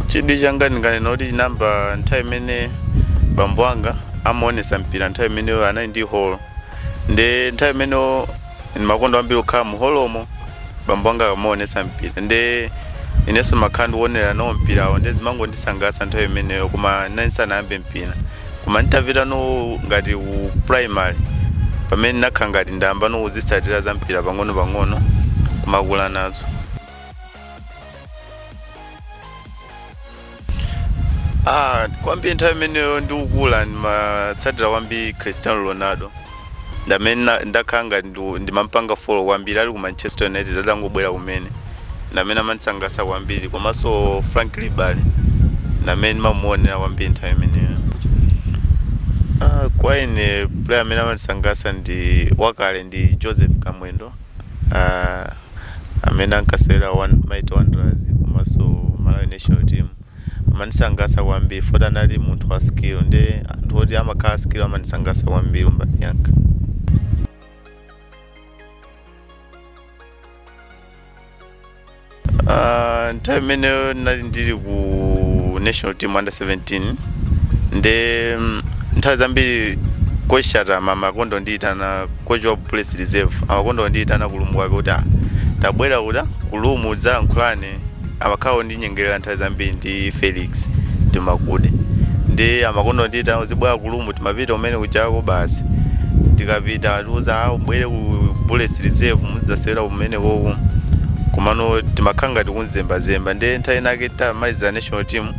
Chidwi changa ndinganena kuti chinamba nthawi imene bambo anga amaonesa mpira, nthawi imeneyo anali ndi holo, nde nthawi imeneyo ndimakonda kwambiri kukhala mu holomo bambo anga amaonesa mpira, nde inenso makhala ndikuonera nawo mpirawo, nde zimangondisangalatsa nthawi imeneyo. Koma ndinali ndisanayambe mpira, koma nditapita no ngati ku primary pamene nakhala ngati ndayamba no kuzitsatira za mpira pang'ono pang'ono kumakula nazo. Kwambiri nthawi imeneyo ndikukula ndimatsatira kwambiri Cristiano Ronaldo, ndamene ndakhala ngati ndimampanga follow kwambiri ali ku Manchester United atangobwera kumene, ndamene amandisangalatsa kwambiri. Komanso Frank Ribery ndamene ndimamuonera kwambiri nthawi imeneyo. Kwa ine player amene amandisangalatsa ndi wakale ndi Joseph Kamwendo, amene ankasewera Mighty Wanderers komanso Malawi national team. Amandisangalatsa kwambiri foti anali munthu wa skill, ndi anthu oti amakhala skill amandisangalatsa kwambiri mbali yanga. Nthawi imeneyo ndinali ndili ku national team under 17, nde nthawi zambiri coach Chatama amakonda kundiyitana, coach wa Bullets Reserve amakonda kundiyitana ku room kwake kuti tabwera kuti ku room udzayankhulane. Amakhala ondinyengerera nthawi zambiri ndi Felix Timakude, ndi amakonda kundiyitana uzibwera ku room, timapita umene kujako basi. Tikapita atiuza ubwere ku Bullets Reserve mudzasewera kumene koko, komano timakhala ngati kunzembazemba. Nde nthawi inake tamaliza national team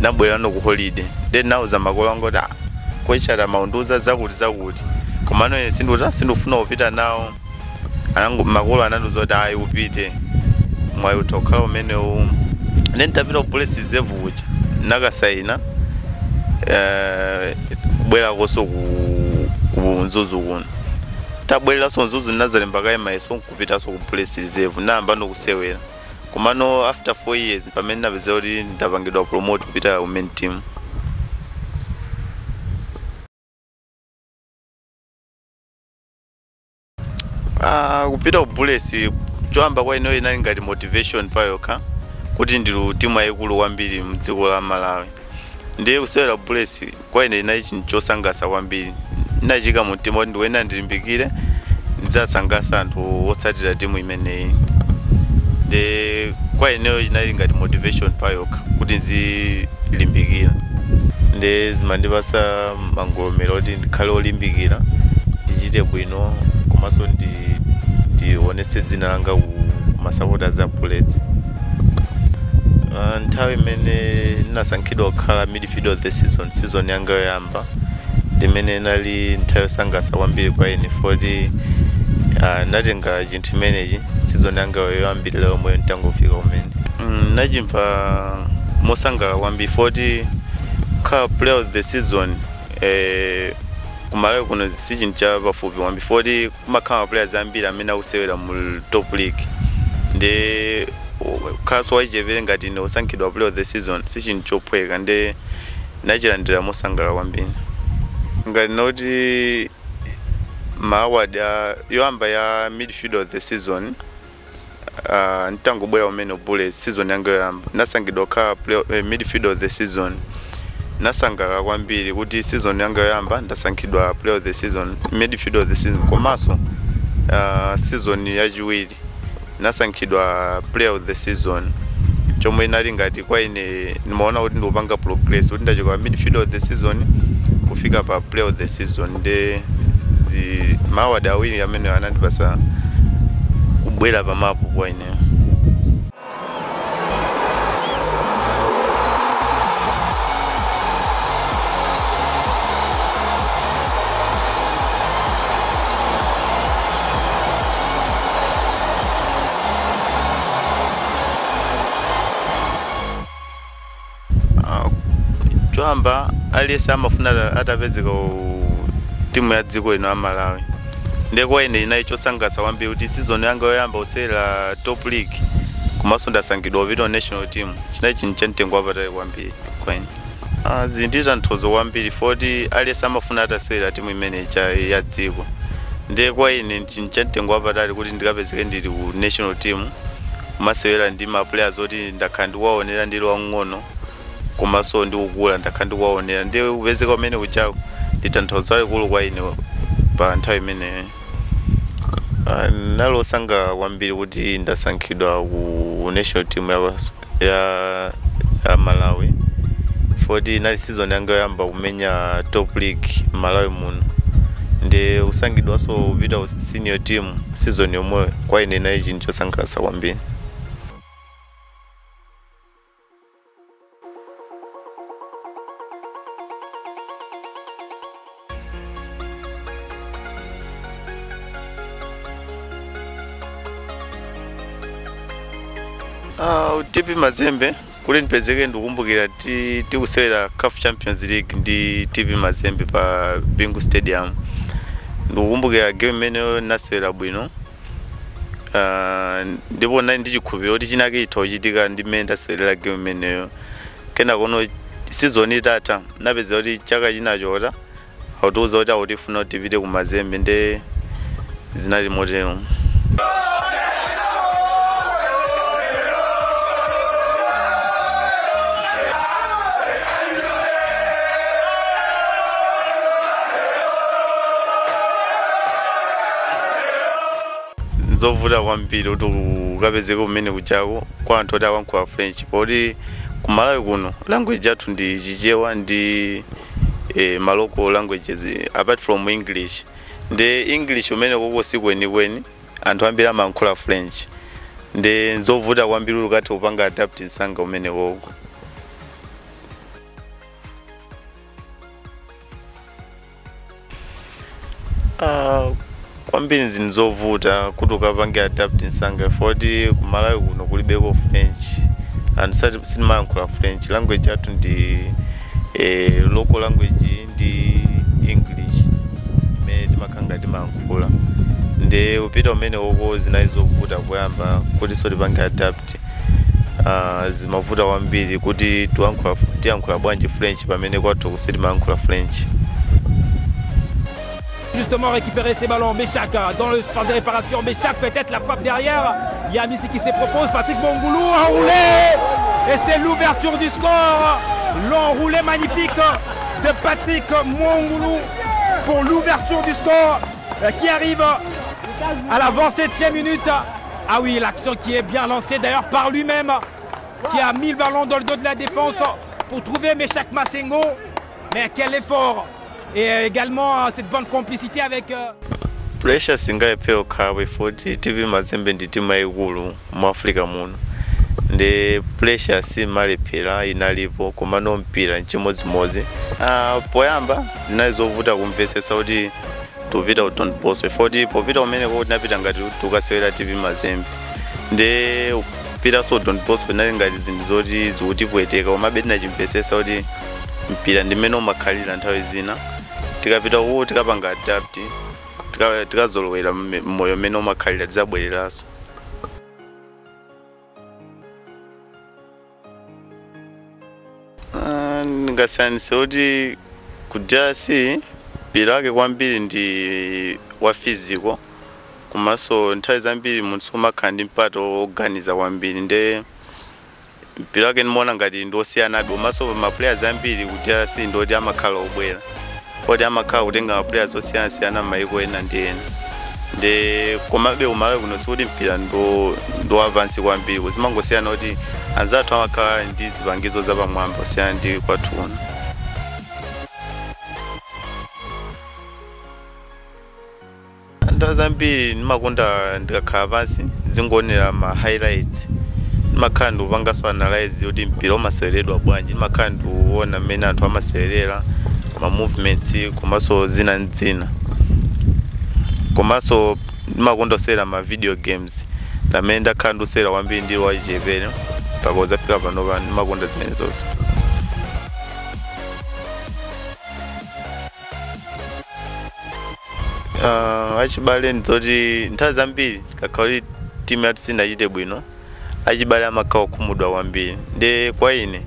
nabwera no ku holiday, nde nauza makolo anga kuti coach Chatama undiuza zakuti zakuti, komano ine sindikufuna kupita nawo. Makolo anandiuza kuti ayi upite, mwayi utha kukhala umenewu. Nde nditapita ku Bullets Reserve kuja nakasaina, kubwerakonso ku Mzuzu kuno. Tabwereranso Mzuzu ndinazalemba kaye mayeso nkupitanso ku Bullets Reserve nayamba nokusewera. Komano after 4 years pamene napeza kuti ndapangidwa promote kupita ku main team. Kupita ku Bullets choyamba kwa ineyo inali ngati motivation payokha kuti ndili timu yayikulu kwambiri mdziko la Malawi, ndiye kusewera Bullets kwa ine inali chinthu chosangalatsa kwambiri. Ndinachika mu mtima kuti ndikuyenera ndilimbikire ndidzasangalatsa anthu otsatira timu imeneyi, ndi kwa ineyo inali ngati motivation payokha kuti ndizilimbikira, ndi zimandipasa mangolomera kuti ndikhale olimbikira ndichite bwino komanso ndionetse dzina langa ku masupporters a Bullets. Nthawi imene ndinasankhidwa kukhala midfielder of the season, season yanga yoyamba, ndimene inali nthawi yosangalatsa kwambiri kwa ine foti natenga chinthu chimenechi season yanga yoyambirira yomwe nditangofika kumene. Nachimva mosangalala kwambiri foti kukhala player of the season kumalawi kuno si chinthu chapafupi kwambiri foti kumakhala ma players ambiri amene akusewera mu top league, ndi kukhalanso wachichepere ngati ine kusankhidwa player of the season si chinthu chophweka, ndi nachilandira mosangalala kwambiri. Ngati noti ma award yoyamba ya midfielder of the season, ntangobwera kumene Bullets season yanga yoyamba nasankhidwa kukhala midfielder of the season, nasangalala kwambiri kuti season yanga yoyamba ndasankhidwa player of the season, midfielder of the season. Komanso season yachiwiri nasankhidwa player of the season, chomwe inali ngati kwa ine ndimaona kuti ndikupanga progress kuti ndachoka midfielder of the season kufika pa player of the season, ndi ma award awiri amene anandipasa kubwera pamapu kwa ineyo. Choyamba aliyense amafuna atapezeka timu ya dziko lino ya Malawi, ndiye kwa ine inali chosangalatsa kwambiri kuti season yanga yoyamba kusewera top league komanso ndasankhidwa kupita national team, chinali chinthu cha mtengo wapatali kwambiri kwa ine. Zili ndi tanthauzo kwambiri foti aliyense amafuna atasewera timu imeneyi ya dziko, ndiye kwa ine chinthu cha mtengo wapatali kuti ndikapezeke ndili ku national team kumasewera ndi ma players oti ndakhala ndikuwaonera ndili wamng'ono. Komanso ndikukula ndakhala ndikuwaonera, ndi kupezeka umene kuchako ndi tanthauzo lalikulu kwa ine pa nthawi imeneyo. Nali osangalala kwambiri kuti ndasankhidwa ku national team ya Malawi, foti inali season yanga yoyamba kumenya top league Malawi muno, ndi kusankhidwanso kupita ku senior team season yomweyo kwa ine inali chinthu chosangalatsa kwambiri. TP Mazembe kuti ndipezeke, ndikukumbukira tikusewera CAF Champions League ndi TP Mazembe pa Bingu Stadium. Ndikukumbukira game imeneyo nasewera bwino, ndipo nali ndi chikhulupiriro kuti chinake chitha kuchitika ndi mmene ndasewera game imeneyo. Kenakono season itatha napeza kuti chaka chinacho ota akutiuza kuti akutifuna kuti tipite ku Mazembe, ndi zinali motero. Nzovuta kwambiri kuti ukapezeke kumene kuchako kwa anthu oti akuyankhula French, poti ku Malawi kuno language yathu ndi Chichewa ndi ma local languages apart from English. Ndi English umene koko sikwenikweni, anthu ambiri amayankhula French, ndi nzovuta kwambiri kuti ukathe kupanga adapt msanga umene koko. Kwambiri zinthu zovuta kuti ukapange adapt msanga, foti ku Malawi kuno kulibeko French and sitimayankhula French. Language yathu ndi local language ndi English imene timakhala timayankhula, ndi kupita umene koko zinali zovuta poyamba kuti so tipange adapt. Zimavuta kwambiri kuti tiyankhula bwanji French pamene kwathu sitimayankhula French. Justement récupérer ces ballons, Meschack dans le centre de réparation, Meschack peut-être la frappe derrière, il y a Amissi qui se propose, Patrick Mongoulou enroulé, et c'est l'ouverture du score, l'enroulé magnifique de Patrick Mongoulou pour l'ouverture du score qui arrive à la 27e minute. Ah oui, l'action qui est bien lancée d'ailleurs par lui-même, qui a mis le ballon dans le dos de la défense pour trouver Meschack Massengo, mais quel effort! Et également cette bonne complicité avec... Pressure singalephera kukhala foti TP Mazembe ndi timu yayikulu mu Africa muno, ndi pressure simalephera, inalipo, komano mpira nchimodzimodzi. Poyamba zinali zovuta kumvetsetsa kuti tupita ku Don Bosco, foti popita kumeneko tinapita ngati tukasewera TP Mazembe, ndi kupitanso Don Bosco inali ngati zinthu zoti zikutipweteka, komabe tinachimvetsetsa kuti mpira ndi mmene umakhalira. Nthawi zina tikapita kuwo tikapanga adapt, tikazolowera moyo mmene umakhalira, tizabwereranso. Ndingasiyanise kuti ku DRC mpira wake kwambiri ndi wa physical, komanso nthawi zambiri munthu umakhala ndi mpata woganiza kwambiri, ndi mpira wake ndimaona ngati ndiosiyanabe. Komanso ma players ambiri ku DRC ndoti amakhala obwera, oti amakhala kutenga ma players osiyanasiyana m'mayiko ena ndi ena. Ndi komabe kumalawi kuno sikuti mpira ndo wapansi kwambiri, zimangosiyana kuti anzathu amakhala ndi zipangizo zapamwamba kusiyana ndi kwathu kuno. Nthawi zambiri ndimakonda ndikakhala pansi zingoonera ma highlights, ndimakhala ndikupanganso analyze kuti mpira umaseweredwa bwanji, ndimakhala ndikuona mmene anthu amasewerera, ma movements komanso zina ndi zina. Komanso ndimakonda kusewera ma video games, ndamene ndakhala ndikusewera kwambiri ndili wachichepere mpaka kudzafika panopa, ndimakonda zimenezonso. Achibale ndizoti nthawi zambiri tikakhala kuti timu yathu sinachite bwino, achibale amakhala okhumudwa kwambiri. Ndi kwa ine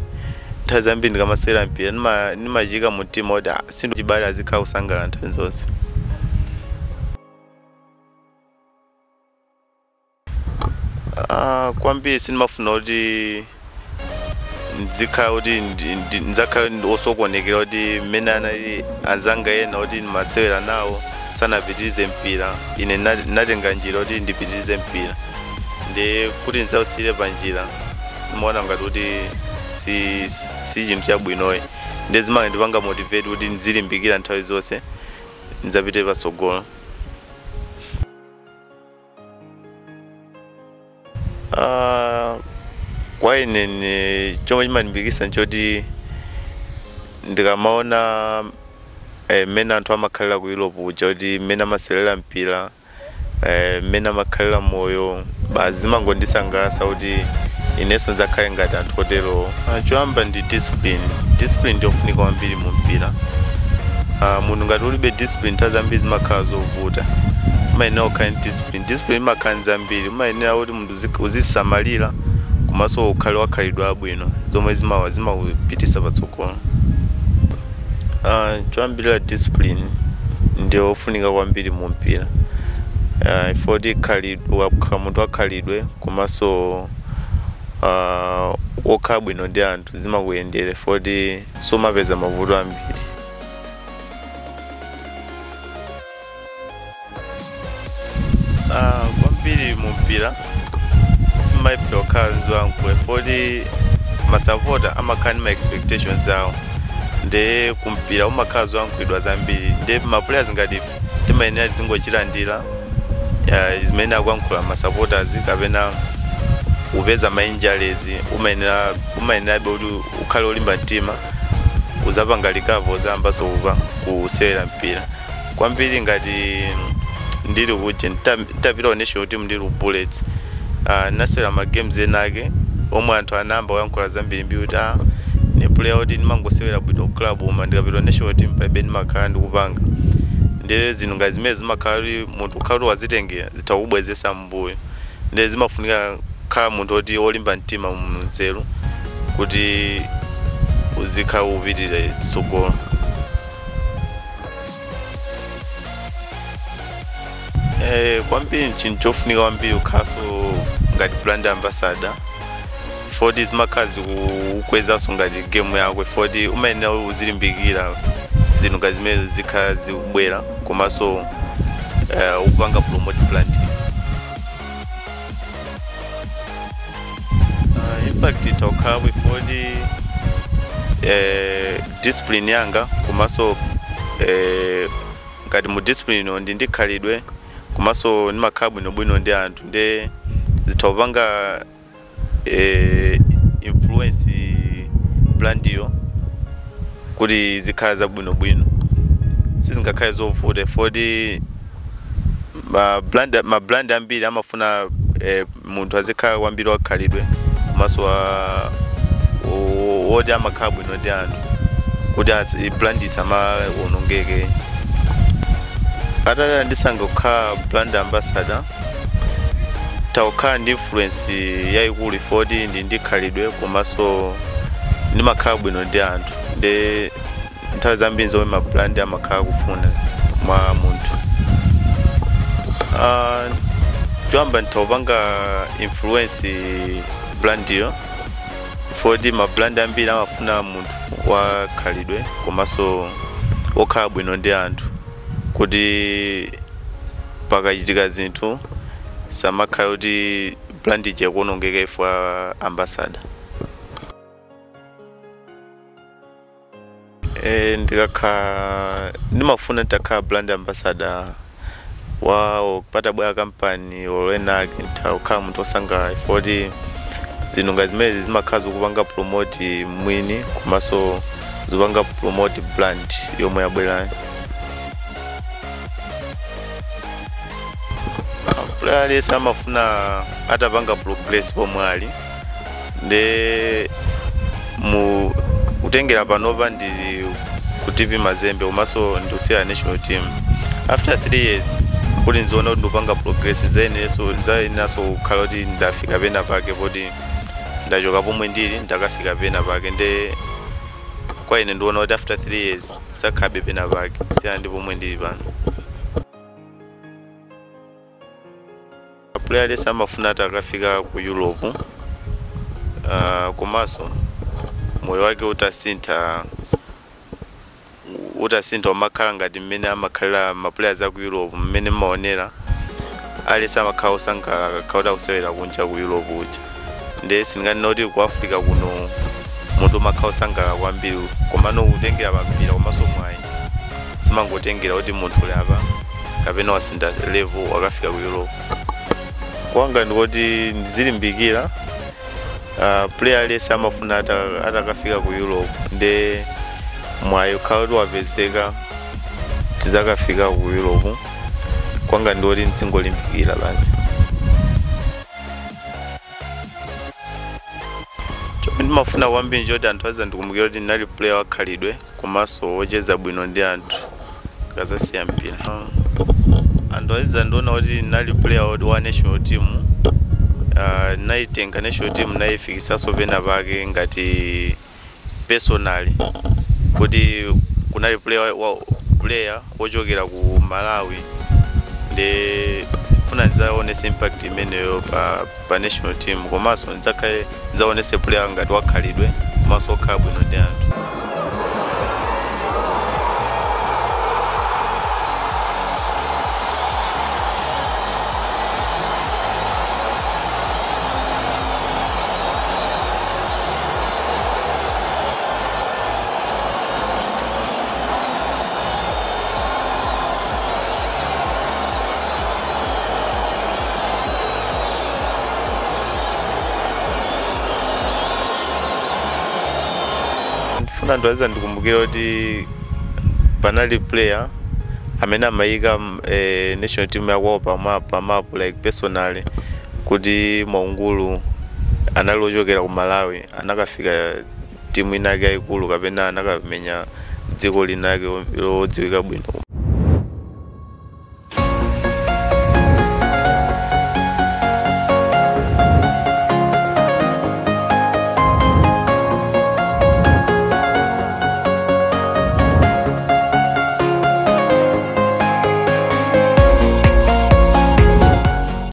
nthawi zambiri ndikamasewera mpira ndimachika mu mtima kuti sindu chibale azikhala kusangalala nthawi zonse. Kwambiri sindimafuna kuti Ndizikhala kuti ndidzakhala osokonekera kuti mmene anali anzanga ena kuti ndimasewera nawo sanapitirize mpira, ine natenga njira kuti ndipitirize mpira, ndi kuti ndizawusiyire pa njira ndimaona ngati kuti si chinthu chabwinoyi. Ndi zimandipanga motivate kuti ndizilimbikira nthawi zonse ndizapite patsogolo. Kwa ine ni chomwe chimandilimbikitsa nchoti ndikamaona mmene anthu amakhalira ku Europe kuja, kuti mmene amasewera mpira, mmene amakhalira moyo, basi zimangondisangalatsa kuti inenso ndidzakhale ngati anthu oterowo. Choyamba ndi discipline. Discipline ndiyofunika kwambiri mu mpira. Munthu ngati ulibe discipline nthawi zambiri zimakhala zovuta. Umayenera ukhale ndi discipline. Discipline imakhala ndi zambiri, umayenera kuti munthu uzisamalira komanso ukhale wakhalidwe abwino zomwe zimakupititsa patsogolo. Choyambirira discipline ndiyofunika kwambiri mu mpira. Ifoti khalidwe, munthu wakhalidwe komanso wokhala bwino ndi anthu zimakuyendera ifoti sumapeza mavuto ambiri. Kwambiri mu mpira simaipira kukhala nziwankulu ifoti masapota amakhala ndi ma expectations awo, ndi kumpira umakhala zoyankhulidwa zambiri, ndi ma players ngati timayenera tizingochilandira zimene akuyankhula ma supporters kapena upeza ma injuries. Umayenerabe kuti ukhale olimba mtima, uzapanga recover, uzayambanso kusewera mpira. Kwambiri ngati ndili kuja ntapita ku national team ndili ku Bullets, nasewera ma games enake omwe anthu anayamba kuyankhula zambirimbiri kuti ni player kuti ndimangosewera bwino club, koma ndikapita ku national team palibe ndimakhala ndikupanga. Ndi zinthu ngati zimene zimakhala kuti munthu ukhala kuti wazitengera zitha kukubwezesa m'mbuyo, ndi zimafunika kukhala munthu oti olimba mtima mu nzeru kuti uzikhala upitirira tsogolo. Kwambiri chinthu chofunika kwambiri kukhalanso ngati brand ambassador, foti zimakhala zikukwezanso ngati game yako, foti umayenera uzilimbikira zinthu ngati zimene zikhala zikubwera komanso ukupanga promote brand. Impact itakukhalapo ifoti discipline yanga komanso ngati mu discipline ndi ndikhalidwe komanso ndimakhala bwinobwino ndi anthu, ndi zitha kupanga influence brand yo kuti zikhala zabwinobwino, sizingakhale zovuta foti ma brand ambiri amafuna munthu azikhala kwambiri wakhalidwe komanso woti amakhala bwino ndi anthu kuti brand isamawonongeke. Atalala ndisankha kukhala brand ambassador, takukhala ndi influence yayikulu foti ndi ndikhalidwe komanso ndimakhala bwino ndi anthu, ndi nthawi zambiri zomwe ma brand amakhala kufuna mwa munthu. Choyamba ndithakupanga influence brand yo foti ma brand ambiri amafuna munthu wakhalidwe komanso wokhala bwino ndi anthu kuti pakachitika zinthu samakhala kuti brand ija ikuwonongeka ifo ambassador. Ndikakhala ndimafuna nditakhala brand ambassador wawo kupata bwera kampani oloenake nditha kukhala munthu osangalala foti zinthu ngati zimene zimakhala zikupanga promote mwini komanso zikupanga promote brand yomwe yabwerayo. Player aliyense amafuna atapanga progress pomwe ali, ndi mu kutengera panopa ndili ku TV Mazembe komanso ndikusewera national team. After 3 years kuti ndiziona kuti ndikupanga progress, ndidzayeneranso kukhala kuti ndafika pena pake poti ndachoka pomwe ndili ndakafika pena pake, ndi kwa ine ndiona kuti after 3 years ndidzakhalabe pena pake kusiyana ndi pomwe ndili pano. Player aliyense amafuna atakafika ku Europe, komanso Moyo wake utasintha, utasintha umakhala ngati mmene amakhalira ma players aku Europe, mmene mmaonera aliyense amakhala osangalala akakhala kuti akusewera kunja ku Europe kuja. Ndiye sindinganene kuti ku Africa kuno munthu umakhala osangalala kwambiri, komano kutengera pampira komanso mwayi, simangotengera kuti munthu uli apa kapena wasintha level wakafika ku Europe. Kwanga ndikuti ndizilimbikira. Player aliyense amafuna atakafika ku Europe, nde mwayi ukhala kuti wapezeka tizakafika ku Europe. Kwanga ndikuti ndizingolimbikira basi. Chomwe ndimafuna kwambiri nchoti anthu azandikumbukira kuti ndinali player wakhalidwe komanso wocheza bwino ndi anthu akazasiya mpira. Anthu azandiona kuti ndinali player wa national team. Naitenga national team nayifikisanso pena pake ngati personally, kuti kunali player wa player wochokera ku Malawi, ndi funa ndidzaonese impact imeneyo pa national team, komanso ndidzakhale ndidzaonese player ngati wakhalidwe komanso wokhala bwino ndi anthu. Ndifuna anthu azandikumbukira kuti panali player amene amayika national team yakwawo pa map, like personally, kuti Mwaungulu anali ochokera ku Malawi, anakafika timu inake yayikulu kapena anakamenya dziko linake lodziwika bwino.